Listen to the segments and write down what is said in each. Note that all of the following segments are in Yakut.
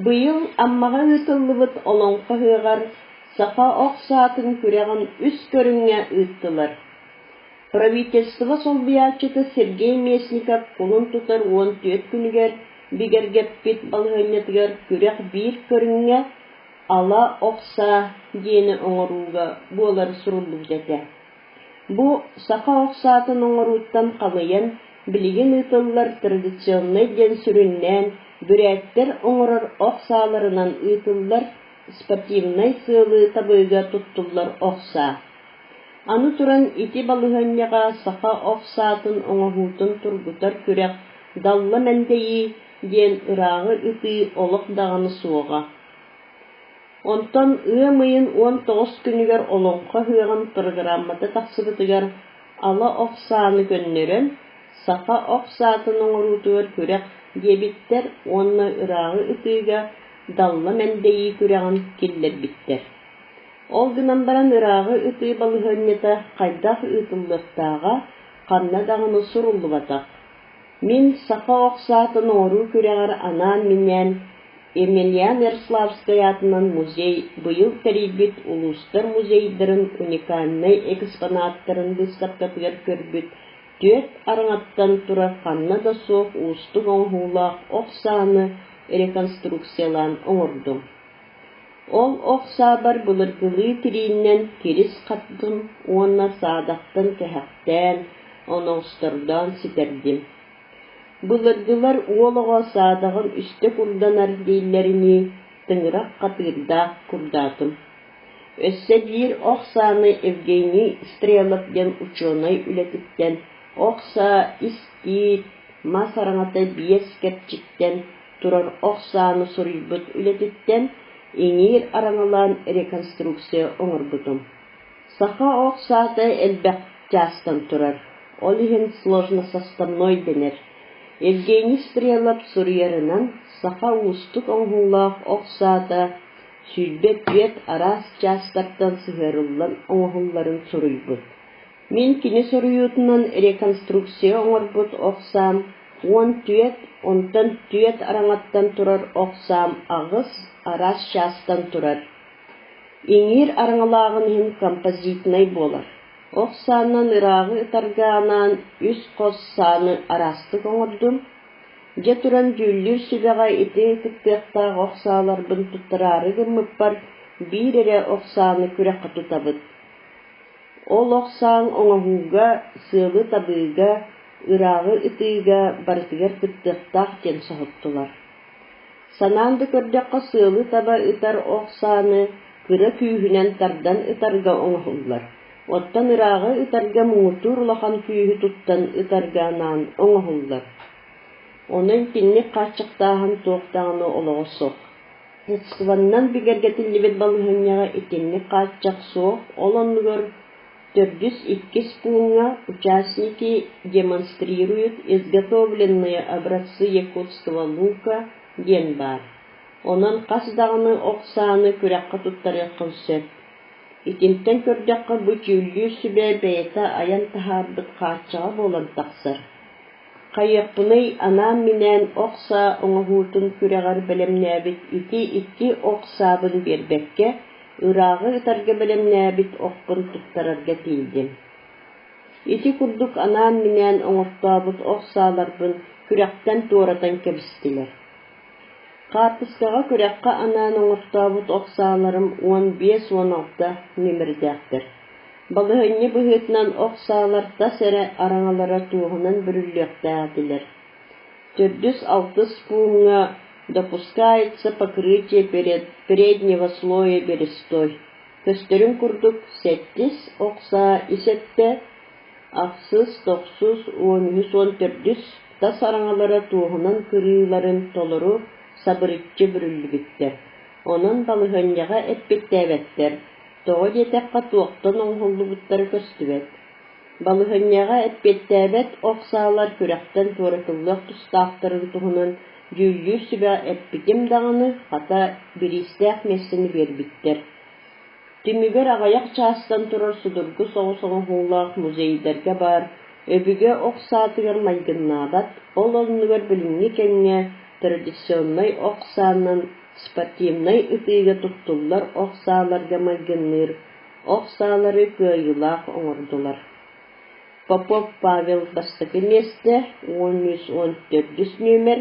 Быйыл Аммаҕа ыытыллыбыт Олоҥхо ыһыаҕар саха ох саатын күрэҕин үс көрүҥҥэ ыыттылар. Правительство солбуйааччыта Сергей Местников кулун тутар 14 күнүгэр бигэргэппит балаһыанньатыгар күрэх биир көрүҥҥэ ала ох саа диэни оҥорууга буолара суруллубут этэ. Бу саха ох саатын оҥорууттан халыйан, билигин ыытыллар традиционнай диэн сүрүннээн бүрээттэр оҥорор ох сааларынан ыытыллар спортивнай сыалы табыыга туттуллар ох саа. Аны туран ити балаһыанньаҕа саха ох саатын оҥоһуутун тургутар күрэх «Далла мэндэйии» диэн ырааҕы ытыы олох даҕаны суоҕа. Онтон ыам ыйын 19 күнүгэр Олоҥхо ыһыаҕын программата тахсыбытыгар ала ох сааны көннөрөн, саха ох саатын оҥоруутугар күрэх диэбиттэр уонна ырааҕы ытыыга Далла мэндэйии күрэҕин киллэрбиттэр. Ол гынан баран ырааҕы ытыы балаһыанньата хайдах ыытыллыахтааҕа ханна даҕаны суруллубатах. Мин саха ох саатын оҥоруу күрэҕэр анаан-минээн Емельян Ярославскай аатынан музей быйыл тэрийбит улуустар музейдарын уникальнай экспонаттарын быыстапкатыгар көрбүт түөрт араҥаттан турар ханна да суох уустук оҥоһуулаах ох сааны реконструкциялаан оҥордум. Ол ох саабар былыргылыы тирииннэн кирис хаттым уонна саадахтан кэһэхтээн, оноҕостордоон ситэрдим. Былыргылар уол оҕо саадаҕын үстэ курданар дииллэринии, тыҥырах хатыырдаах курдаатым. Өссө биир ох сааны Евгений Стрелов диэн учуонай үлэтиттэн ох саа ис тиит, мас араҥата биэс кэрчиктэн турар ох сааны суруйбут үлэтиттэн иҥиир араҥалаан реконструкция оҥорбутум. Саха ох саата элбэх чаастан турар, ол иһин сложносоставной дэнэр. Евгений Стрелов суруйарынан, саха уустук оҥоһуулаах ох саата 24 араас чаастартан сыһыарыллан оҥоһулларын суруйбут. Мин кини суруйуутунан реконструкция оҥорбут ох саам 14, онтон түөрт араҥаттан турар ох саам аҕыс араас чаастан турар. Иҥиир араҥалааҕын иһин композитнай буолар. Ох саанан ырааҕы ытарга анаан үс хос сааны араастык оҥордум. Дьэ туран дьүүллүүр сүбэҕэ ити кыттыахтаах ох сааларбын туттараары гыммыппар биир эрэ ох сааны күрэххэ тутабыт. Ол ох сааҥ оҥоһууга, сыалы табыыга, ырааҕы ытыыга барытыгар кыттыахтаах диэн соһуттулар. Санаан да көрдөххө, сыалы таба ытар ох сааны кыра күүһүнэн тардан ытарга оҥоһуллар, оттон ырааҕы ытарга муҥутуур улахан күүһү туттан ытарга анаан оҥоһуллар. Онон итинник хааччахтааһын туох даҕаны олоҕо суох. Средстваннан бигэргэтиллибит балаһыанньаҕа итинник хааччах суох, ол оннугар төрдүс иккис пууҥҥа «Участники демонстрируют изготовленные образцы якутского лука» диэн баар. Онон хас даҕаны ох сааны күрэххэ туттарыаххын сөп. Итинтэн көрдөххө, бу дьүүллүүр сүбэ бэйэтэ айан таһаарбыт хааччаҕа буолан тахсар. Хайыахпыный, анаан-минээн ох саа оҥоһуутун күрэҕэр бэлэмнээбит ити икки ох саабын биэрбэккэ, ырааҕы ытарга бэлэмнээбит охпун туттарарга тиийдим. Ити курдук анаан-минээн оҥортообут ох сааларбын күрэхтэн туоратан кэбистилэр. Хаартыскаҕа күрэххэ анаан оҥортообут ох сааларым 15-16 нүөмэрдээхтэр. Балаһыанньа быһыытынан ох саалар тас эрэ араҥалара туоһунан бүрүллүөхтээх этилэр. Төрдүс, алтыс пууҥҥа «Допускается покрытие переднего слоя берестой» көстөрүн курдук сэттис ох саа ис өттө, ахсыс, тохсус, уон үһүс, 14-үс тас араҥалара туоһунан кырыыларын толору сабырыччы бүрүллүбүттэр. Онон балаһыанньаҕа эппиэттээбэттэр. Тоҕо диэтэххэ, туохтан оҥоһуллубуттара көстүбэт. Балаһыанньаҕа эппиэттээбэт ох саалар күрэхтэн туоратыллыах тустаахтарын туһунан дьүүллүүр сүбэҕэ эппитим даҕаны, хата, бириистээх миэстэни биэрбиттэр. Түмүгэр аҕыйах чаастан турар судургу соҕус оҥоһуулаах музейдарга баар өбүгэ ох саатыгар майгыннаабат, ол оннугар билиҥҥи кэмҥэ традиционнай ох саанан Спортивнай ытыыга туттуллар ох сааларга майгынныыр ох саалары кыайыылаах оҥордулар. Попов Павел бастакы миэстэ, 13-14 нүөмэр,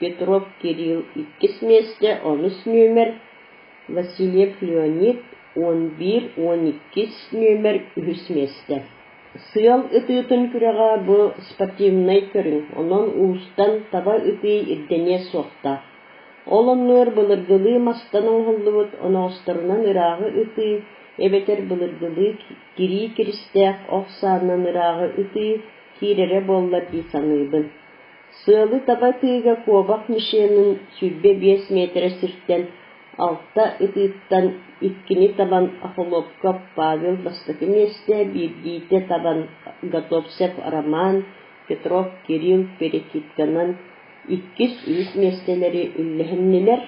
Петров Кирилл иккис миэстэ, онус нүөмэр, Васильев Леонид 11-12 нүөмэр үһүс миэстэ. Сыал ытыытын күрэҕэ бу спортивнай көрүҥ, онон уустан таба ытыы ирдэниэ суохтаах. Ол оннугар былыргылыы мастан оҥоһуллубут оноҕосторунан ырааҕы ытыы эбэтэр былыргылыы тирии киристээх ох саанан ырааҕы ытыы киирэрэ буоллар дии саныыбын. Сыалы таба ытыыга куобах мишенин 25 миэтэрэ сиртэн алта ытыыттан иккини табан Охлопков Павел бастакы миэстэ, биирдиитэ табан Готовцев Роман, Петров Кирилл перекидканан иккис, үһүс миэстэлэри үллэһиннилэр.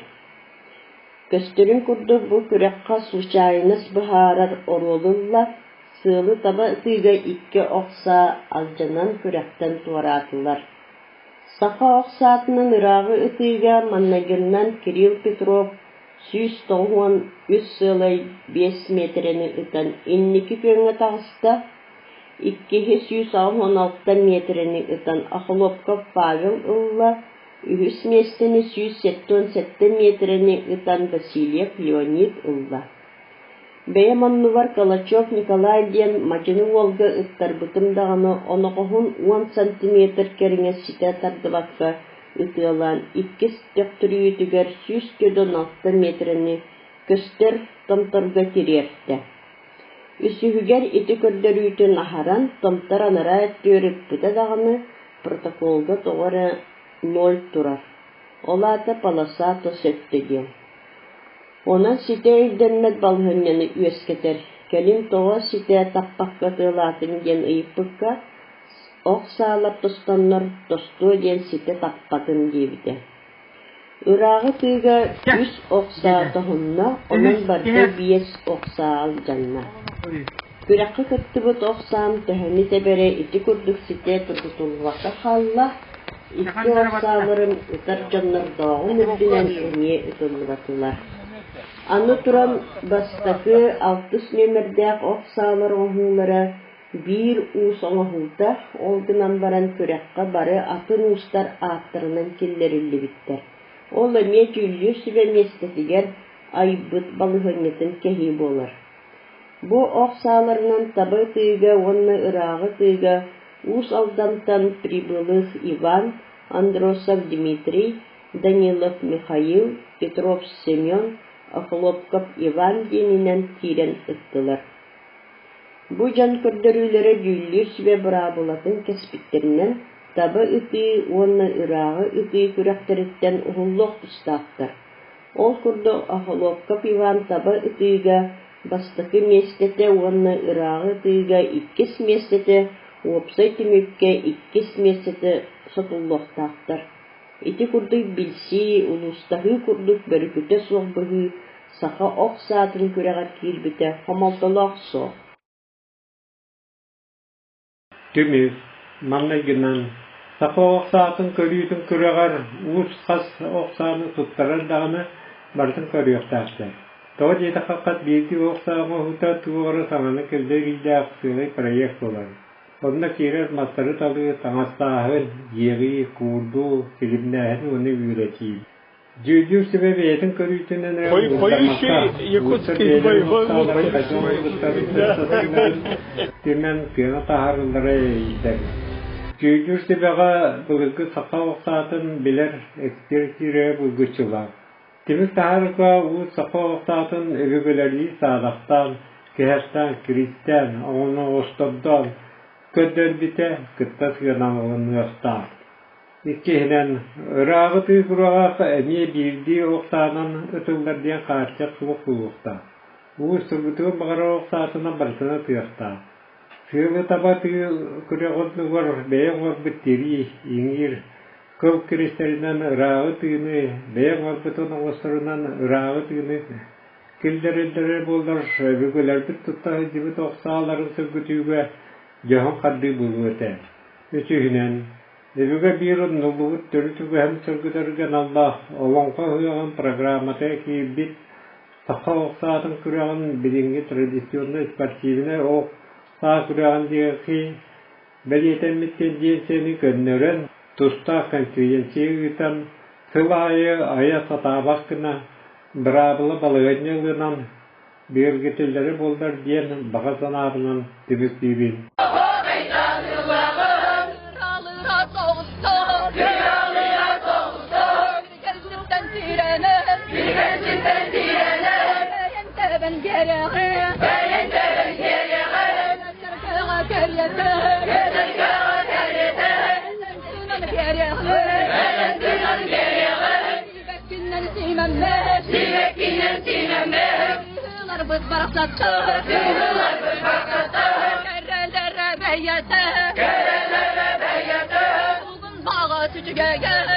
Көстөрүн курдук, бу күрэххэ случайность быһаарар оруолу ылла, сыалы таба ытыыга икки ох саа алдьанан күрэхтэн туораатылар. Саха ох саатынан ырааҕы ытыыга маннайгыннан Кирилл Петров 193,5 миэтэрэни ытан инники күөҥҥэ таҕыста, иккиһи 186 миэтэрэни ытан Охлопков Павел ылла, үһүс миэстэни 177 миэтэрэни ытан Васильев Леонид ылла. Бэйэм оннубар Калачев Николай диэн мадьыны уолга ыттарбытым даҕаны оноҕоһун уон сантиметр кэриҥэ ситэ тардыбакка ытыалаан иккис төхтүрүйүүтүгэр 146 миэтэрэни көстөр томторго тириэртэ. Үсүһүгэр ити көрдөрүүтүн аһаран томтор анараа өттүгэр ыппыта даҕаны протоколга тоҕо эрэ ноль турар, ол аата полоса тос өттө диэн. Онон ситэ өйдөммөт балаһыанньаны үөскэтэр, кэлин тоҕо ситэ таппакка ытыалаатыҥ диэн ыйыппыкка, ох саалар тостоннор тостуо диэн ситэ таппатым диэбитэ. Ырааҕы тыыга үс ох саа тоһунна, онон барыта биэс ох саа алдьанна. Күрэххэ кыттыбыт ох саам төһөнү тэбэрэ ити курдук ситэ тургутуллубакка хаалла, икки ох сааларым ытар дьоннордооҕун үрдүнэн эмиэ ытыллыбатылар. Аны туран, бастакы алтыс нүөмэрдээх ох саалар оҥоһуулара биир уус оҥоһуута, ол гынан баран күрэххэ бары атын уустар ааттарынан киллэриллибиттэр. Ол эмиэ дьүүллүүр сүбэ миэстэтигэр айбыт балаһыанньатын кэһии буолар. Бу ох сааларынан таба ытыыга уонна ырааҕы ытыыга Уус Алдантан Прибылых Иван, Андросов Дмитрий, Данилов Михаил, Петров Семен, Охлопков Иван диэнинэн киирэн ыттылар. Бу дьон көрдөрүүлэрэ дьүүллүүр сүбэ быраабылатын кэспиттэринэн таба ытыы уонна ырааҕы ытыы күрэхтэриттэн уһуллуох тустаахтар. Ол курдук Охлопков Иван таба ытыыга бастакы миэстэтэ уонна ырааҕы ытыыга иккис миэстэтэ, уопсай түмүккэ иккис миэстэтэ сотуллуохтаахтар. Ити курдук билсии, улуустаһыы курдук бөрүкүтэ суох быһыы саха ох саатын күрэҕэр киирбитэ хомолтолоох суох. Түмүк маҥнайгынан саха ох саатын көрүүтүн күрэҕэр уус хас ох сааны туттарар даҕаны барытын көрүөхтээхтэр. Тоҕо диэтэххэ хас биирдии ох саа оҥоһуута туох эрэ саҥаны киллэриилээх сыалай проект буолар. Онно киирэр мастары талыы, таҥастааһын, иэҕии, куурдуу, силимнээһин уонна үөрэтии. Дьүүллүүр сүбэ бэйэтин көрүүтүнэн эрэ муҥурдаммакка, уустар бэйэлэрин устааларын хайдах оҥорбуттарын түмэн тыына таһаарыллара эрэйдэр. Дьүүллүүр сүбэҕэ былыргы саха охсаатын билэр эксперт киирэрэ булгуччулаах. Тимир таһаарга уус саха охсаатын өбүгэлэрии саадахтаан, кэһэхтээн, киристээн, оҥоностордоон көрдөрбүтэ кытта сыаналаныахтаах. Иккиһинэн, ырааҕы тыы кураҕах эмиэ биирдии ох саанан ытыллар диэн хаарчах суох буолуохтаах. Уус тургутугун баҕарар ох саатынан барытын ытыахтаах. Сыалы таба тыы күрэҕин бэйэ оҥорбут тирии, иҥиир, кыл киристэринэн ырааҕы тыыны, бэйэ оҥорбутун оҥосторунан ырааҕы тыыны киллэрэллэрэ буоллар, өбүгэлэрбит тутта сылдьыбыт ох сааларын сөргүтүүгэ дьоһун хардыы буолуо этэ. Үсүһүнэн, Өбүгэ биир умнуллубут төрүт үгэһин сыргытарга аналлаах Олоҥхо ыһыаҕын программатыгар киирбит саха ох саатын күрэҕин билиҥҥи традиционнай спортивнай ох саа күрэҕин диэки бэлиэтэммит тенденцияны көннөрөн, тустаах конференция ыытан, сыл аайы айа сатаабат гына быраабыла балаһыанньа ылынан бигэргэтиллэрэ буоллар диэн баҕа санаабынан түмүктүүбүн. Сыыларбыт барахсаттар, сыыларбыт барахсаттар, кэрэлэрэ бэйэтэ, кэрэлэрэ бэйэтэ, угун баҕа түчүгэйэ.